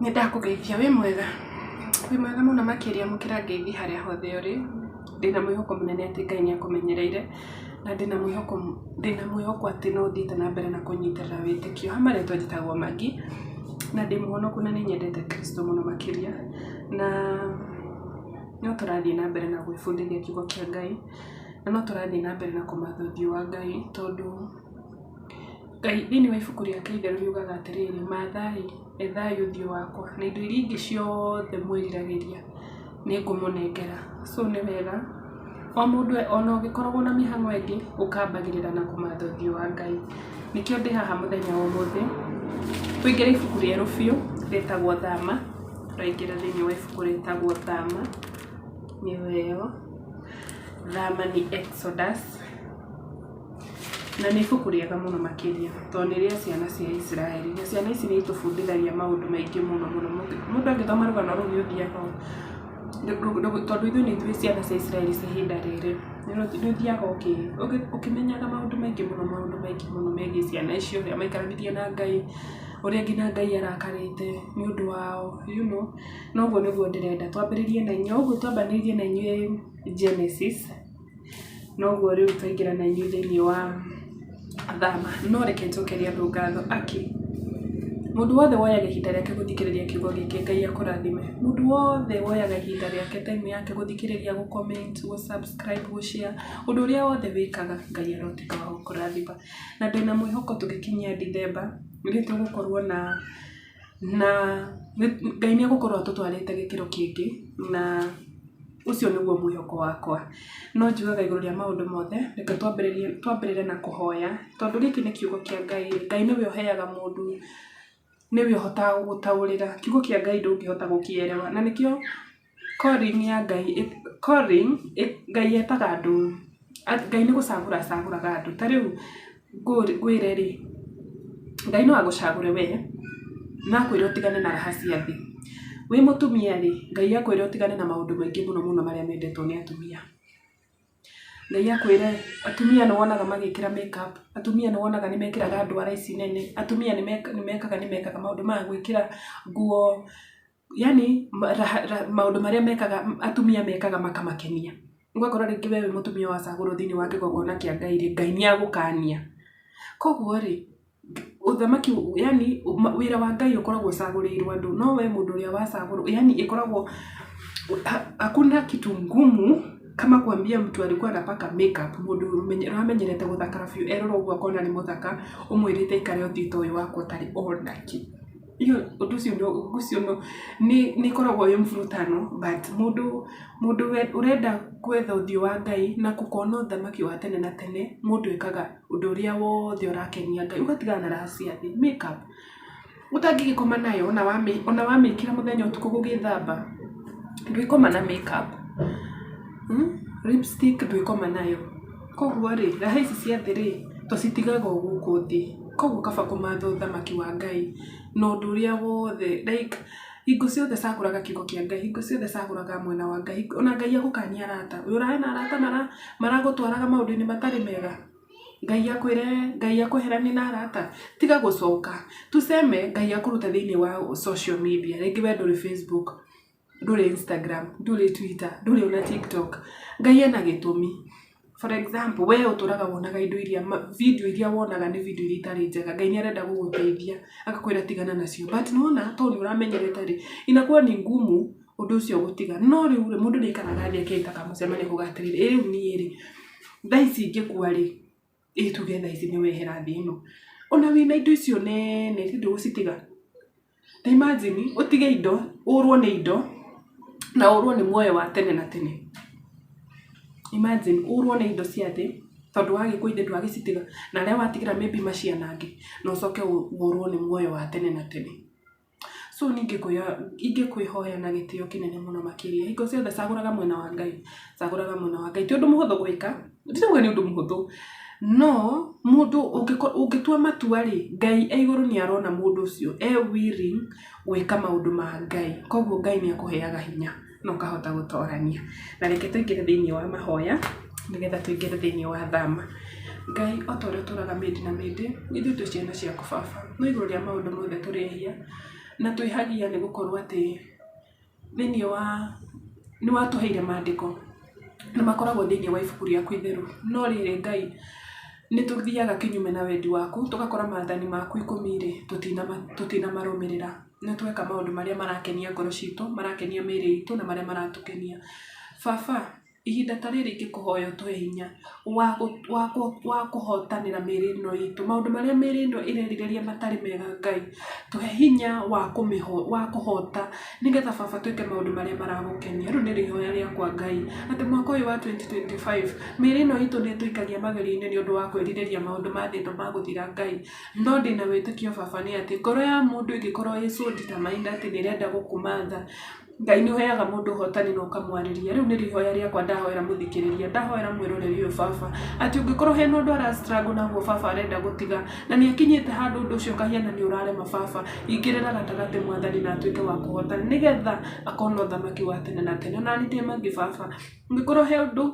Nĩ ndakũgeithia wĩ mwega? Wĩ mwega mũno makĩria amũkĩra ngeithi harĩa hothe ũrĩ, ndĩna mwĩhoko mũnene atĩ Ngai nĩ akũmenyereire, na ndĩna mwĩhoko atĩ no ũthiĩte na mbere na kũnyitĩrĩra wĩtĩkio. Ha marĩtwa njĩtagwo Maggie, na ndĩ mũhonoku na nĩ nyendete Kristo mũno makĩria, na no tũrathiĩ na mbere na gwĩbundithia kiugo kĩa Ngai, na no tũrathiĩ na mbere na kũmatha ũthiũ wa Ngai, tondũ Ngai thĩinĩ wa ibuku rĩake itheru riugaga atĩrĩrĩ, "Mathai, ethai ũthiũ wakwa, na indo iria ingĩ ciothe mwĩriragĩria nĩ ngũmũnengera." So nĩ wega o mũndũ ona ũngĩkoragwo na mĩhang'o ĩngĩ, ũkambagĩrĩra na kũmatha ũthiũ wa Ngai. Nĩkĩo ndĩ haha mũthenya wa ũmũthĩ, tũingĩre ibuku rĩerũ biũ rĩtagwo Thama, tũraingĩra thĩinĩ wa ibuku rĩtagwo Thama, nĩyo ĩyo, Thama nĩ Exodus. Na nĩ ibuku rĩega mũno makĩria tondũ nĩ rĩa ciana cia Isiraeli. Na ciana ici nĩ itũbundithagia maũndũ maingĩ mũno mũno. Mũndũ angĩthoma rũgano rũu nĩ ũthiaga, tondũ ithuĩ nĩ ithuĩ ciana cia Isiraeli cia ihinda rĩrĩ, nĩ ũthiaga ũkĩmenyaga maũndũ maingĩ mũno, maũndũ maingĩ mũno megiĩ ciana icio, ũrĩa maikaranirie na Ngai, ũrĩa nginya Ngai arakarĩte nĩ ũndũ wao. Na ũguo nĩguo ndĩrenda twambĩrĩrie na inyuĩ, o ũguo twambanĩirie na inyuĩ Genesis, noguo rĩu twaingĩra na inyuĩ thĩinĩ wa Thama. No reke njokerie andũ ngatho aki mũndũ wothe woyaga ihinda rĩake gũthikĩrĩria kiugo gĩkĩ, Ngai akũrathime. Mũndũ wothe woyaga ihinda rĩake, time yake gũthikĩrĩria, gũ comment, gũ subscribe, gũ share, ũndũ ũrĩa wothe wĩkaga, Ngai arotuĩka wa gũkũrathima. Na ndĩna mwĩhoko tũgĩkinyia Ndithemba nĩ tũgũkorwo na Ngai nĩ egũkorwo atũtwarĩte gĩkĩro kĩngĩ, na ũcio nĩguo mwĩhoko wakwa. No njugaga igũrũ rĩa maũndũ mothe, reke twambĩrĩrie twambĩrĩre na kũhoya, tondũ gĩkĩ nĩ kiugo kĩa Ngai. Ngai nĩwe ũheaga mũndũ, nĩwe ũhotaga gũgũtaũrĩra. Kiugo kĩa Ngai ndũngĩhota gũkĩerewa, na nĩkĩo calling ya Ngai, calling, Ngai etaga andũ, Ngai nĩ gũcagũra acagũraga andũ. Ta rĩu ngwĩre rĩ, Ngai no agũcagũre we, na akwĩre ũtigane na raha cia thĩ. Wĩ mũtumia rĩ, Ngai akwĩre ũtigane na maũndũ maingĩ mũno mũno marĩa mendetwo nĩ atumia. Ngai akwĩre atumia nĩ wonaga magĩkĩra make up, atumia nĩ wonaga nĩ mekĩraga ndwara ici nene, atumia nĩ mekaga maũndũ maya, gwĩkĩra nguo, yani maũndũ marĩa mekaga, atumia mekaga makamakenia. Ũgakora rĩngĩ we wĩ mũtumia wacagũrwo thĩinĩ wa kĩgongona kĩa Ngai rĩ, Ngai nĩ agũkania. Koguo rĩ, ũthamaki, yani wĩra wa Ngai ũkoragwo ũcagũrĩirwo andũ, no we mũndũ ũrĩa wacagũrwo, yani ĩkoragwo hakuna kitu ngumu kama kuambia mtu alikuwa anapaka makeup, mũndũ ũramenyerete gũthakara biũ, erora ũguo akona nĩ mũthaka, ũmwĩrĩte aikare ũthiũ ta ũyũ wakwa ũtarĩ onakĩ. Hiyo ũndũ ũcio nĩ ĩkoragwo wĩ mvurutano, but mũndũ ũrenda gwetha ũthiũ wa Ngai na gũkona ũthamaki wa tene na tene, mũndũ ekaga ũndũ ũrĩa wothe ũrakenia Ngai, ũgatigana na raha cia thĩ, makeup ũtangĩgĩkoma nayo ona wamĩkĩra mũthenya ũtukũ gũgĩthamba, ndwĩkoma na makeup, Lipstick ndwĩkoma nayo. Koguo rĩ, raha ici cia thĩ rĩ, tũcitigaga o gũkũ thĩ. Koguo kaba kũmatha ũthamaki wa Ngai na ũndũ ũrĩa wothe, like hingo ciothe cagũraga kiugo kĩa Ngai, hingo ciothe cagũraga mwena wa Ngai. Ona Ngai agũkania arata, wĩ ũrarĩ na arata maragũtwaraga maũndũ-inĩ matarĩ mega? Ngai akwĩre, Ngai akweheranie na arata? Tiga gũcoka. Tuseme Ngai akũrute thĩinĩ wa social media, rĩngĩ we ndũrĩ Facebook, ndũrĩ Instagram, ndũrĩ Twitter, ndũrĩ ona TikTok. Ngai ena gĩtũmi. For example, we ũtũraga wonaga indo iria, video iria wonaga nĩ video iria itarĩ njega. Ngai nĩ arenda gũgũteithia, agakwĩra tigana nacio. But nĩ wona tondũ nĩ ũramenyerete rĩ, inakuwa ni ngumu ũndũ ũcio gũtiga. No rĩu rĩ, mũndũ nĩ aikaraga thĩ akeita kamũcemanio akauga atĩrĩrĩ, ĩ rĩu niĩ rĩ, thaa ici ingĩkua rĩ, ĩ tuge thaa ici nĩ wehera thĩ ĩno, ona wĩna indo icio nene ndũgũcitiga? Ta imagine ũtige indo, ũrwo nĩ indo na ũrwo nĩ muoyo wa tene na tene. Imagine ũrwo nĩ indo cia thĩ tondũ wagĩkua ithe ndwagĩcitiga, na arĩa watigĩra maybe macianange, na ũcoke ũrwo nĩ muoyo wa tene na tene. So niĩ ingĩkwĩhoya na gĩtĩo kĩnene mũno makĩria, hingo ciothe cagũraga mwena wa Ngai, cagũraga mwena wa Ngai. Ti ũndũ mũhũthũ gwĩka, ndirauga nĩ ũndũ mũhũthũ, no mũndũ ũngĩtua matua rĩ, Ngai e igũrũ nĩ arona mũndũ ũcio e willing gwĩka maũndũ ma Ngai. Koguo Ngai nĩ akũheaga hinya na ũkahota gũtorania. Na reke tũingĩre thĩinĩ wa mahoya nĩgetha tũingĩre thĩinĩ wa Thama. Ngai, o ta ũrĩa ũtũraga mĩndĩ na mĩndĩ, ithuĩ twĩ ciana ciaku baba, no igũrũ rĩa maũndũ mothe tũrĩ ehia. Na twĩhagia nĩ gũkorwo atĩ thĩinĩ wa, nĩ watũheire mandĩko na makoragwo thĩinĩ wa ibuku rĩaku itheru. No rĩrĩ Ngai, nĩ tũthiaga kĩnyume na wendi waku, tũgakora maathani maku ikũmi-rĩ, tũtinamarũmĩrĩra. Nĩ tweka maũndũ marĩa marakenia ngoro citũ, marakenia mĩĩrĩ itũ na marĩa maratũkenia. Baba, ihinda ta rĩrĩ ingĩkũhoya ũtũhe hinya wa kũhotanĩra mĩĩrĩ ĩno itũ. Maũndũ marĩa mĩĩrĩ ĩno ĩrerirĩria matarĩ mega Ngai, tũhe hinya wa kũhota nĩgetha baba twĩke maũndũ marĩa maragũkenia. Rĩu nĩrĩo ihoya rĩakwa Ngai, atĩ mwaka ũyũ wa 2025, mĩĩrĩ ĩno itũ nĩ ĩtũikagia magerio-inĩ nĩ ũndũ wa kwĩrirĩria maũndũ ma thĩ ĩno ma gũthira Ngai. No ndĩna wĩtĩkio baba nĩ atĩ, ngoro ya mũndũ ĩngĩkorwo ĩ so determined atĩ nĩ ĩrenda gũkũmatha, Ngai nĩ ũheaga mũndũ ũhotani na ũkamwarĩria. Rĩu nĩrĩo ihoya rĩakwa ndahoera mũthikĩrĩria, ndahoera mwĩroreri ũyũ baba, atĩ ũngĩkorwo hena ũndũ ara struggle naguo baba arenda gũtiga, na nĩ akinyĩte handũ ũndũ ũcio ũkahiana nĩ ũrarema baba, ingĩrĩra gatagatĩ mwathani na atuĩke wa kũhotana, nĩgetha akona ũthamaki wa tene na tene. Ona niĩ ndĩ mangĩ baba, ũngĩkorwo he ũndũ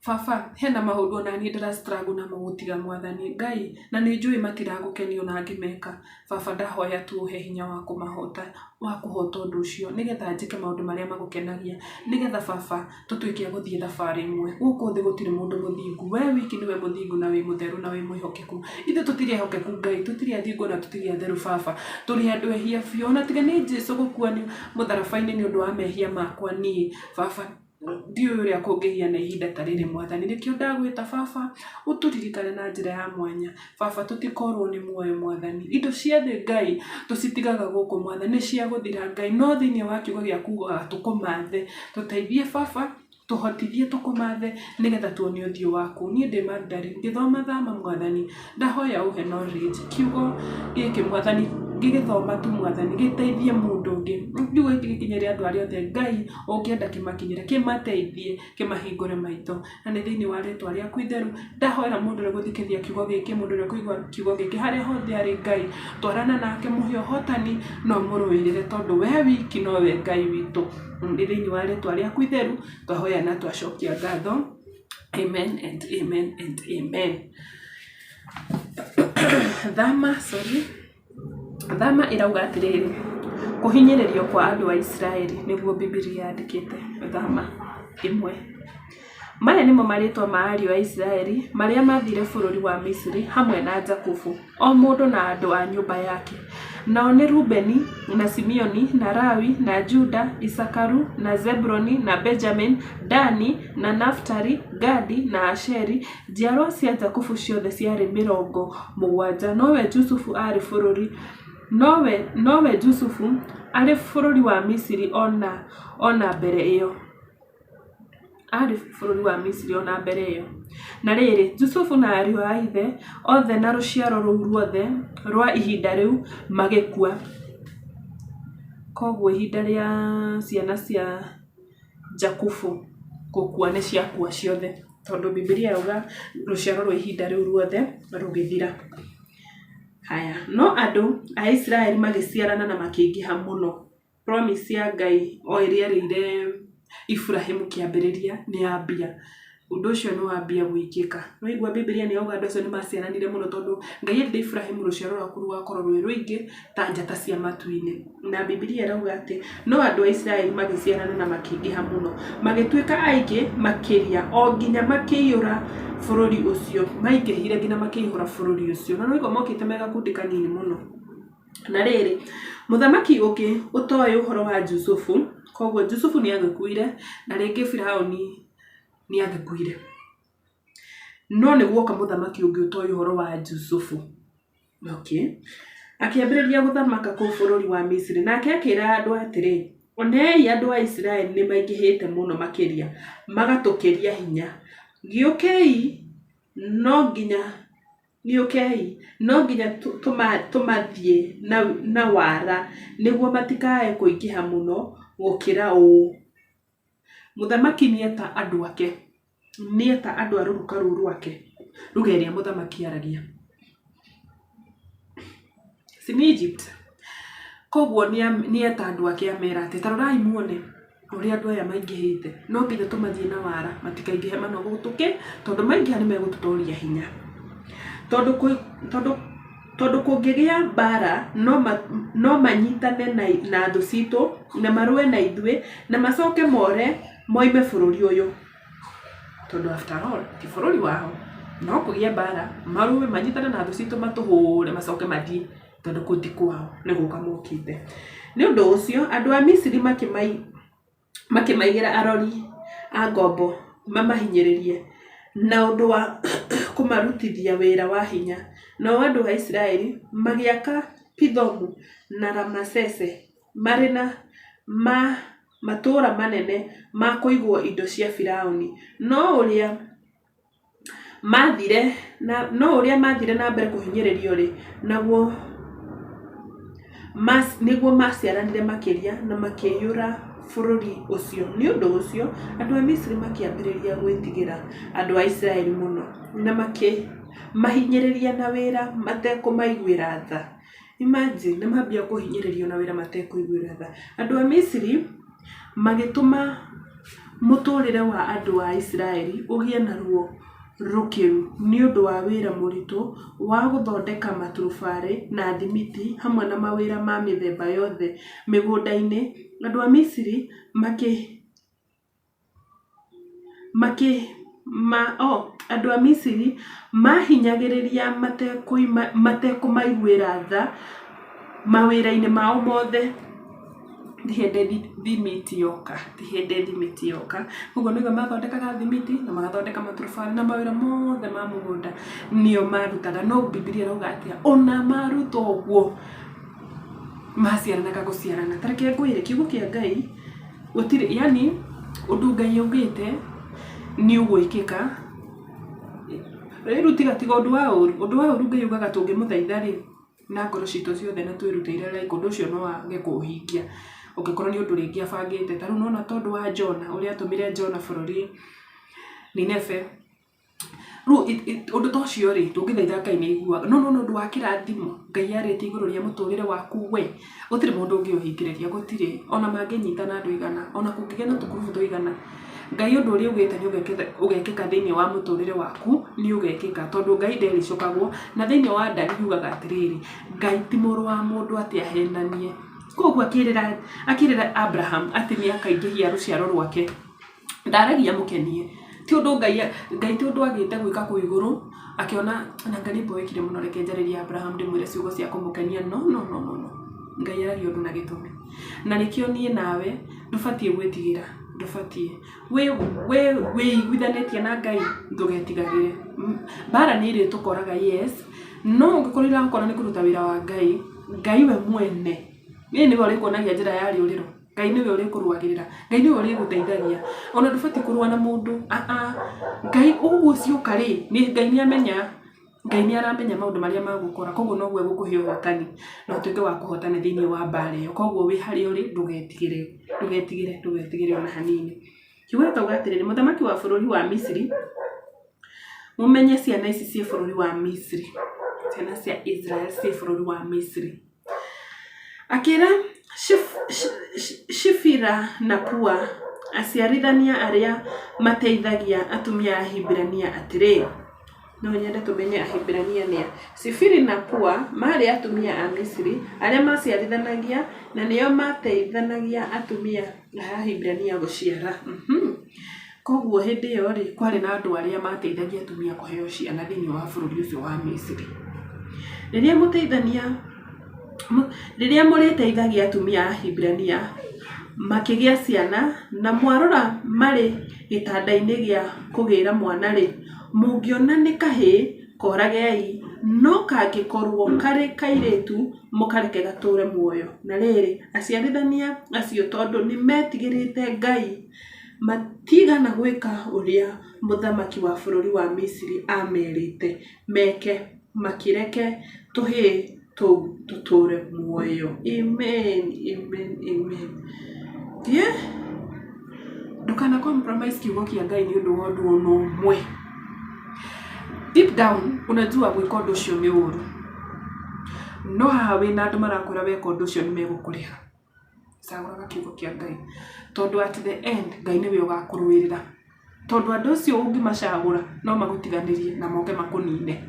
baba, hena maũndũ ona niĩ ndĩra struggle namo gũtiga mwathani Ngai, na nĩ njũĩ matiragũkenia ona ngĩmeka. Baba ndahoya tu ũhe hinya wa kũmahota, wa kũhota ũndũ ũcio, nĩgetha njĩke maũndũ marĩa magũkenagia, nĩgetha baba tũtuĩke a gũthiĩ thabarĩ ĩmwe. Gũkũ thĩ gũtirĩ mũndũ mũthingu, we wiki nĩwe mũthingu na wĩ mũtheru na wĩ mwĩhokeku. Ithuĩ tũtirĩ ehokeku Ngai, tũtirĩ athingu ona tũtirĩ atheru baba, tũrĩ andũ ehia biũ, ona tiga nĩ Jesũ gũkua mũtharaba-inĩ nĩ ũndũ wa mehia makwa niĩ, baba ndiũĩ ũrĩa kũngĩhiana ihinda ta rĩrĩ mwathani. Nĩkĩo ndagwĩta baba ũtũririkane na njĩra ya mwanya. Baba tũtikorwo nĩ muoyo mwathani. Indo cia thĩ Ngai tũcitigaga gũkũ mwathani, nĩ cia gũthira Ngai, no thĩinĩ wa kiugo gĩaku ugaga tũkũmathe. Tũteithie baba, tũhotithie tũkũmathe nĩgetha tuone ũthiũ waku. Niĩ ndĩ Magdalene, ngĩthoma thama mwathani, ndahoya ũhe knowledge, kiugo gĩkĩ mwathani ngĩgĩthoma tu mwathani gĩteithie mũndũ ũngĩ. Kiugo gĩkĩ gĩkinyĩre andũ arĩa othe Ngai ũngĩenda kĩmakinyĩre, kĩmateithie, kĩmahingũre maitho. Na nĩ thĩinĩ wa rĩtwa rĩaku itheru, ndahoera mũndũ ũrĩa ũgũthikĩrĩria kiugo gĩkĩ, mũndũ ũrĩa ũkũigua kiugo gĩkĩ, harĩa hothe arĩ Ngai, twarana nake mũhe ũhotani na ũmũrũĩrĩre tondũ we wiki nowe Ngai witũ. Nĩ thĩinĩ wa rĩtwa rĩaku itheru, twahoya na twacokia ngatho. Amen and amen and amen. Thama, sorry. Thama ĩrauga atĩrĩrĩ, kũhinyĩrĩrio kwa andũ a Isiraeli, nĩguo Bibilia yandĩkĩte, Thama 1. Maya nĩmo marĩĩtwa ma ariũ a Isiraeli marĩa maathiire bũrũri wa Misiri hamwe na Jakubu, o mũndũ na andũ a nyũmba yake, nao nĩ Rubeni, na Simeoni, na Lawi, na Juda, Isakaru, na Zebuluni, na Benjamini, Dani, na Nafitali, Gadi, na Asheri. Njiarwa cia Jakubu ciothe ciarĩ 70, nowe Jusufu aarĩ bũrũri nowe Jusufu arĩ bũrũri wa Misiri o na mbere ĩyo. Aarĩ bũrũri wa Misiri o na mbere ĩyo. Na rĩrĩ, Jusufu na ariũ a ithe othe na rũciaro rũu ruothe rwa ihinda rĩu magĩkua. Kwoguo ihinda rĩa ciana cia Jakubu gũkua nĩ ciakua ciothe, tondũ Bibilia yauga rũciaro rwa ihinda rĩu ruothe rũgĩthira. Haya, no andũ a Isiraeli magĩciarana na makĩingĩha mũno. Promise ya Ngai o ĩrĩa erĩire Iburahĩmu kĩambĩrĩria nĩ yambia. Ũndũ ũcio nĩ wambia gwĩkĩka. Nĩwaigua Bibilia nĩ yauga andũ acio nĩ maciaranire mũno tondũ Ngai erire Iburahĩmu rũciaro rwaku rũgakorwo rwĩ rũingĩ ta njata cia matu-inĩ. Na Bibilia ĩrauga atĩ no andũ a Isiraeli magĩciarana na makĩingĩha mũno, magĩtuĩka aingĩ makĩria o nginya makĩiyũra bũrũri ũcio. Maingĩhire nginya makĩihũra bũrũri ũcio. Na nĩwaigua mokĩte me gakundi kanini mũno. Na rĩrĩ, mũthamaki ũngĩ ũtoĩ ũhoro wa Jusufu, koguo Jusufu nĩ agĩkuire, na rĩngĩ Firaũni nĩ agĩkuire. No nĩ guoka mũthamaki ũngĩ ũtoĩ ũhoro wa Jusufu. Okay. Akĩambĩrĩria gũthamaka kũu bũrũri wa Misiri, nake akĩra andũ atĩrĩ, Onei andũ a Isiraeli nĩ maingĩhĩte mũno makĩria, magatũkĩria hinya. Gĩũkei, no nginya Gĩũkei, no nginya tũmathiĩ na wara nĩguo matikae kũingĩha mũno gũkĩra ũũ. Mũthamaki nĩeta andũ ake, nĩeta andũ a rũruka rũu rwake, lugha ĩrĩa mũthamaki aragia. Si nĩ Egypt? Koguo nĩeta andũ ake amera atĩ ta rorai muone. Ũrĩa andũ aya maingĩhĩte, no nginya tũmathiĩ na wara matikaingĩhe mũno gũtũkĩ, tondũ maingĩha nĩ megũtũtoria hinya. Tondũ tondũ Tondũ kũngĩgĩa mbaara, no manyitane na thũ citũ na marũe na ithuĩ na macoke more moime bũrũri ũyũ. Tondũ after all ti bũrũri wao. No kũgĩe mbaara, marũe manyitane na thũ citũ matũhũre macoke mathiĩ tondũ kũu ti kwao nĩ gũka mokĩte. Nĩ ũndũ ũcio andũ a Misiri makĩmaigĩra arori a ngombo mamahinyĩrĩrie na ũndũ wa kũmarutithia wĩra wa hinya. Nao andũ a Isiraeli magĩaka Pithomu na Ramesese marĩ na matũũra manene ma kũigwo indo cia Firauni. No ũrĩa maathire na no ũrĩa maathire na mbere kũhinyĩrĩrio-rĩ, naguo nĩguo maaciaranire makĩria na makĩiyũra bũrũri ũcio. Nĩ ũndũ ũcio, andũ a Misiri makĩambĩrĩria gwĩtigĩra andũ a Isiraeli mũno, na makĩmahinyĩrĩria na wĩra matekũmaiguĩra tha. Imagine, nĩ mambia kũhinyĩrĩrio na wĩra matekũiguĩra tha. Andũ a Misiri magĩtũma mũtũũrĩre wa andũ a Isiraeli ũgĩe na ruo rũkĩru nĩ ũndũ wa wĩra mũritũ wa gũthondeka maturubarĩ na thimiti hamwe na mawĩra ma mĩthemba yothe mĩgũnda-inĩ. Andũ a Misiri makĩ makĩ ma oh, andũ a Misiri mahinyagĩrĩria matekũmaiguĩra tha mawĩra-inĩ mao mothe. Ti hĩndĩ thimiti yoka, ti hĩndĩ thimiti yoka. Koguo nĩguo mathondekaga thimiti na magathondeka maturubarĩ na mawĩra mothe ma mũgũnda nĩo marutaga. No Bibilia ĩrauga atĩa? Ona maruta ũguo maciaranaga gũciarana. Ta reke ngwĩre kiugo kĩa Ngai gũtirĩ, yaani ũndũ Ngai augĩte nĩ ũgwĩkĩka. Rĩu tiga tiga ũndũ wa ũru, ũndũ wa ũru Ngai augaga tũngĩmũthaitha rĩ, na ngoro citũ ciothe na twĩrutĩire like ũndũ ũcio no age kũũhingia. Ũngĩkorwo nĩ ũndũ rĩngĩ abangĩte. Ta rĩu nĩ wona ta ũndũ wa Jonah, ũrĩa atũmire Jonah bũrũri Nineve. Rĩu ũndũ ta ũcio rĩ, tũngĩthaitha Ngai nĩ aiguaga. No nĩwona ũndũ wa kĩrathimo Ngai arĩtie igũrũ rĩa mũtũrĩre waku we, gũtirĩ mũndũ ũngĩũhingĩrĩria, gũtirĩ. Ona mangĩnyitana andũ aigana, ona kũngĩgĩa na tũngurubu tũigana, Ngai ũndũ ũrĩa augĩte nĩ ũgekĩka thĩiniĩ wa mũtũrĩre waku, nĩ ũgekĩka. Tondũ Ngai ndericũkagwo, na thĩiniĩ wa ndari yugaga atĩrĩrĩ, Ngai ti mũrũ wa mũndũ atĩ ahenanie. Koguo akĩrĩra Abraham atĩ nĩ akaingĩhia rũciaro rwake. Ndaragia amũkenie. Ti ũndũ Ngai, Ngai ti ũndũ agĩte gwĩka kũu igũrũ, akĩona anga nĩ mboekire mũno reke njarĩrie Abraham ndĩmwĩre ciugo cia kũmũkenia. No no no no no. Ngai aragia ũndũ na gĩtũmi. Na nĩkĩo niĩ nawe ndũbatiĩ gwĩtigĩra, ndũbatiĩ. Wĩ wĩ wĩiguithanĩtie na Ngai ndũgetigagĩre. Mbara nĩ ĩrĩtũkoraga yes, no ũngĩkorwo iragũkora nĩ kũruta wĩra wa Ngai, Ngai we mwene nĩwe ũrĩkuonagia njĩra ya rĩũrĩro. Ngai nĩwe ũrĩkũrũagĩrĩra, Ngai nĩwe ũrĩgũteithagia. Ona ndũbatiĩ kũrũa na mũndũ, aa, Ngai ũguo cioka rĩ, Ngai nĩ amenya, Ngai nĩ aramenya maũndũ marĩa magũkora, koguo noguo egũkũhe ũhotani na ũtuĩke wa kũhotana thĩiniĩ wa mbara ĩyo. Koguo wĩ harĩa ũrĩ ndũgetigĩre, ndũgetigĩre, ndũgetigĩre ona hanini. Kiugo gĩkauga atĩrĩrĩ, mũthamaki wa bũrũri wa Misiri, mũmenye ciana ici ciĩ bũrũri wa Misiri, ciana cia Israel ciĩ bũrũri wa Misiri. Akĩra Shifira na Pua, aciarithania arĩa mateithagia atumia a Ahibirania atĩrĩ, No nyende tũmenye Ahibirania nĩa. Shifira na Pua maarĩ atumia a Misiri arĩa maaciarithanagia na nĩo maateithanagia atumia a Ahibirania gũciara. Kwoguo hĩndĩ ĩyo rĩ, kwarĩ na andũ arĩa mateithagia atumia kũheo ciana thĩinĩ wa bũrũri ũcio wa Misiri. Rĩrĩa mũteithania, rĩrĩa mũrĩteithagia atumia a Ahibirania makĩgĩa ciana, na mwarora marĩ gĩtanda-inĩ gĩa kũgĩra mwana-rĩ, mũngĩona nĩ kahĩĩ, koragei, no kangĩkorũo karĩ kairĩtu, mũkareke gatũũre muoyo. Na rĩrĩ, aciarithania acio tondũ nĩ meetigĩrĩte Ngai, Matiigana gwĩka ũrĩa mũthamaki wa bũrũri wa Misiri aamerĩte meke, makĩreke tũhĩĩ tũu tũtũũre muoyo. Amen, amen, amen. Yeah. Ndũkana compromise kiugo kĩa Ngai nĩ ũndũ wa ũndũ ona ũmwe. Deep down unajua gwĩka ũndũ ũcio nĩ ũru. No haha wĩna andũ marakwĩra weka ũndũ ũcio nĩ megũkũrĩha. Cagũraga kiugo kĩa Ngai, tondũ at the end Ngai nĩwe ũgakũrũĩrĩra. Tondũ andũ acio ũngĩmacagũra no magũtiganĩrie na moke makũnine.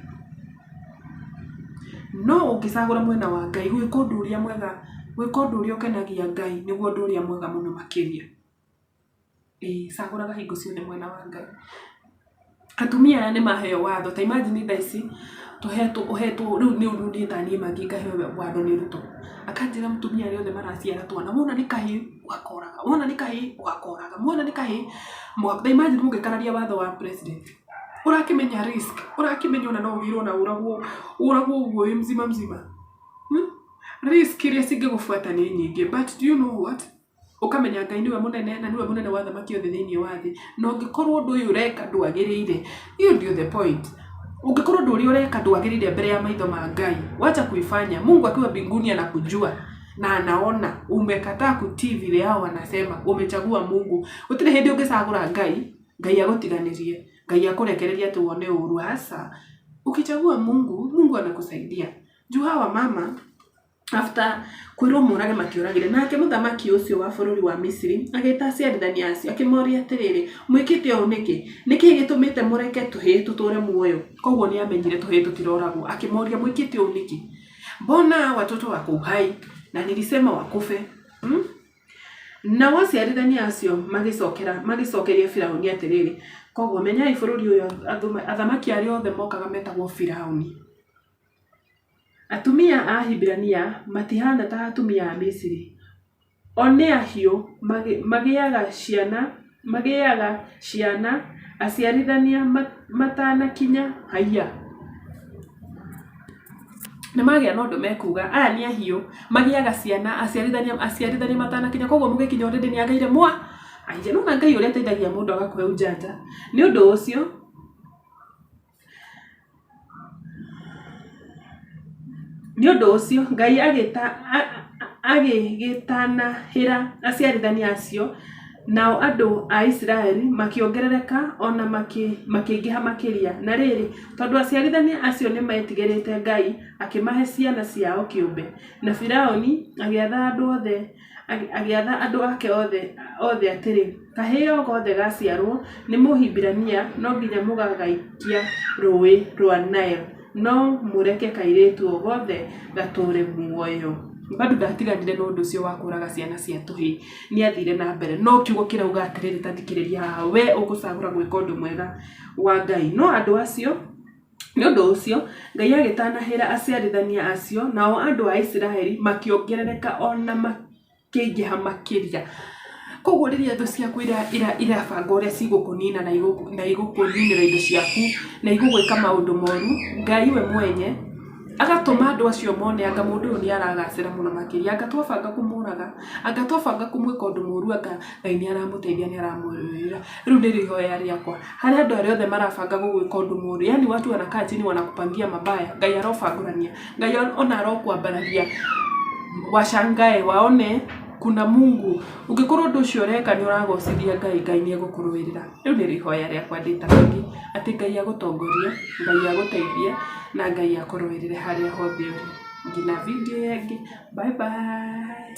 No ũngĩcagũra mwena wa Ngai, gwĩka ũndũ ũrĩa mwega, gwĩka ũndũ ũrĩa ũkenagia Ngai nĩguo ũndũ ũrĩa mwega mũno makĩria. Ĩĩ cagũraga hingo ciothe mwena wa Ngai. Atumia aya nĩ maheo watho, ta imagine thaa ici tũhetwo ũhetwo rĩu nĩ niĩ ta niĩ Maggie ngaheo watho nĩ Ruto, akanjĩra mũtumia arĩa othe maraciara twana, wona nĩ kahĩĩ ũgakoraga, wona nĩ kahĩĩ ũgakoraga, wona nĩ kahĩĩ ta imagine mũngĩkararia watho wa president, ũrakĩmenya risk, ũrakĩmenya ona no ũgĩrwo na ũragwo, ũragwo ũguo wĩ mzima mzima, Risk iria cingĩgũbuata nĩ nyingĩ but do you know what? Ũkamenya Ngai nĩwe mũnene na nĩwe mũnene wa athamaki othe thĩinĩ wa thĩ. Na ũngĩkorwo ũndũ ũyũ ũreka ndwagĩrĩire, hiyo ndio the point. Ũngĩkorwo ũndũ ũrĩa ũreka ndwagĩrĩire mbere ya maitho ma Ngai, wacha kuifanya. Mungu akiwa mbinguni anakujua na anaona umekataa kutii vile hao wanasema, umechagua Mungu. Gũtirĩ hĩndĩ ũngĩcagũra Ngai, Ngai agũtiganĩrie, Ngai akũrekererie atĩ wone ũru, aca. Ukichagua Mungu, Mungu anakusaidia. Juu hawa mama after kwĩrwo morage matioragire. Nake mũthamaki ũcio wa bũrũri wa Misiri agĩta aciarithania acio akĩmoria atĩrĩrĩ, mwĩkĩte ũũ nĩkĩ? Nĩ kĩĩ gĩtũmĩte mũreke tũhĩĩ tũtũũre muoyo? Koguo nĩ amenyire tũhĩĩ tũtiroragwo. Akĩmoria mwĩkĩte ũũ nĩkĩ? Mbona watoto wako uhai na nilisema wakufe? Hmm? Nao aciarithania acio magĩcokera magĩcokeria Firauni atĩrĩrĩ, koguo menyai bũrũri ũyũ athamaki arĩa othe mokaga metagwo Firauni. Atumia a Ahibirania matihana ta atumia a Misiri. O nĩ ahiũ, magĩaga ciana aciarithania matanakinya haiya. Nĩ magĩa na ũndũ mekuga, aya nĩ ahiũ, magĩaga ciana aciarithania matanakinya, koguo mũgĩkinya already nĩ agĩire mwa. Haiya, nĩ wona Ngai ũrĩa ateithagia mũndũ agakũhe ujanja. Nĩ ũndũ ũcio. Nĩ ũndũ ũcio Ngai agĩgĩtanahĩra aciarithania acio, nao andũ a Isiraeli makĩongerereka o na makĩingĩha makĩria. Na rĩrĩ, tondũ aciarithania acio nĩ meetigĩrĩte Ngai, akĩmahe ciana ciao kĩũmbe. Na Firauni agĩatha andũ othe Agĩatha andũ ake othe atĩrĩ, Kahĩĩ o gothe gaaciarũo nĩ Mũhibirania no nginya mũgagaikia Rũũĩ rwa Nile, no mũreke kairĩtu o gothe gatũũre muoyo. Bado ndatiganire na ũndũ ũcio wa kũraga ciana cia tũhĩĩ, nĩ athire na mbere. No kiugo kĩrauga atĩrĩrĩ, ta thikĩrĩria haha, we ũgũcagũra gwĩka ũndũ mwega wa Ngai. No andũ acio Nĩ ũndũ ũcio, Ngai agĩtanahĩra aciarithania acio, nao andũ a Isiraeli makĩongerereka o na makĩingĩha makĩria. Koguo rĩrĩa thũ ciaku irabanga ũrĩa cigũkũnina na igũkũninĩra indo ciaku na igũgwĩka maũndũ moru, Ngai we mwenye agatũma andũ acio mone anga mũndũ ũyũ nĩ aragacĩra mũno makĩria, anga twabanga kũmũraga, anga twabanga kũmwĩka ũndũ mũru anga Ngai nĩ aramũteithia nĩ aramũrũĩrĩra. Rĩu nĩrĩo ihoya rĩakwa, harĩ andũ arĩa othe marabanga gũgwĩka ũndũ mũru, yaani watu wanakaa chini wanakupangia mabaya, Ngai arobangũrania, Ngai ona arokwambararia, washangae waone kuna Mungu. Ũngĩkorwo ũndũ ũcio ũreka nĩ ũragocithia Ngai, Ngai nĩ egũkũrũĩrĩra. Rĩu nĩrĩo ihoya rĩakwa ndĩ ta Peggy, atĩ Ngai agũtongorie, Ngai agũteithie, na Ngai akũrũĩrĩre harĩa hothe ũrĩ. Nginya video ĩyo ĩngĩ, bye bye.